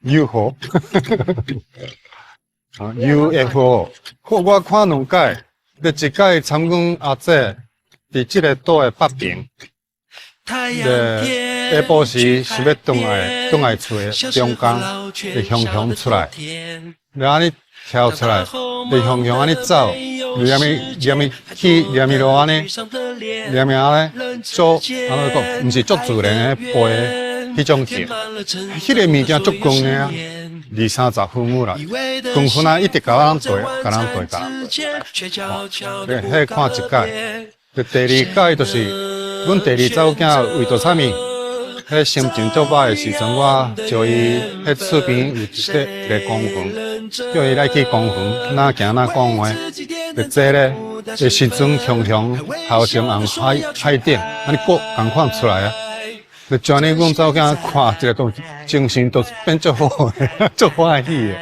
UFO，啊 UFO，我看兩擺，第一擺參阮阿姐佇這个島的北邊，下晡時是欲轉來轉來厝的中間，會雄雄出來，然後按呢跳出來，會雄雄按呢走，連伊連伊去連伊路按呢，連伊按呢做，按呢講，毋是足自然的飛彼種型，彼个物件足懸的啊，二三十分有啦，光分啊一直共咱對，共咱對，共咱對，彼個看一擺，第二擺就是阮第二查某囝為著啥物？彼心情足歹的時陣，我招伊彼厝邊有一個公園，叫伊來去公園，若行若講話。佇坐咧的時陣，雄雄頭前紅海海頂，按呢過仝款出來啊！就將呢阮查某囝看一個都精神都變足好，足歡喜的。